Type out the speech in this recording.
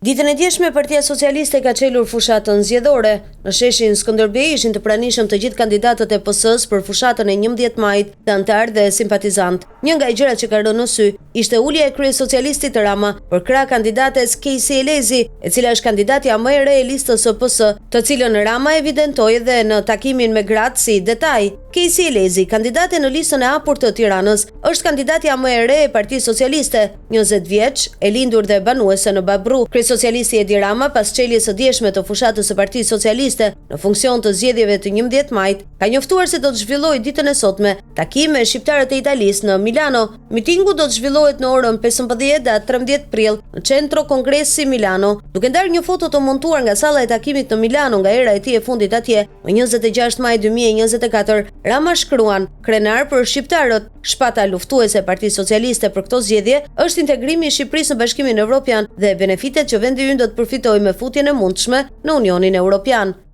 Ditën e djeshme Partia Socialiste ka çelur fushatën zgjedhore. Në sheshin Skënderbej ishin të pranishëm të gjithë kandidatët e PS-së për fushatën e 11 majit, dhe anëtarë dhe simpatizantë. Një nga gjërat që ka rënë në sy ishte ulja e kryesocialistit Rama përkrah kandidates Kejsi Elezi, e cila është kandidatja më e re e listës së PS, të cilën Rama evidentoi edhe në takimin me gratë si detaj. Kejsi Elezi, kandidate në listën e hapur të Tiranës, është kandidatja më e re e Partisë Socialiste, 20 vjeç, e lindur dhe banuese në Babrru. Kryesocialisti Edi Rama, pas çeljes së djeshme të fushatës së Partisë Socialiste në funksion të zgjedhjeve të 11 majit, ka njoftuar se do të zhvillojë ditën e sotme takim me shqiptarët e Italisë në Milano. Mitingu do të zhvillohet në orën 15 datë 13 prill në Centro Congressi Milano. Duke ndarë një foto të montuar nga salla e takimit në Milano nga hera e tij e fundit atje, më 26 maj 2024, Rama shkruan: "Krenar për shqiptarët, shpata luftuese e Partisë Socialiste për këto zgjedhje është integrimi i Shqipërisë në Bashkimin Evropian dhe benefitet që vendi ynë do të përfitojë me futjen e mundshme në Unionin Evropian."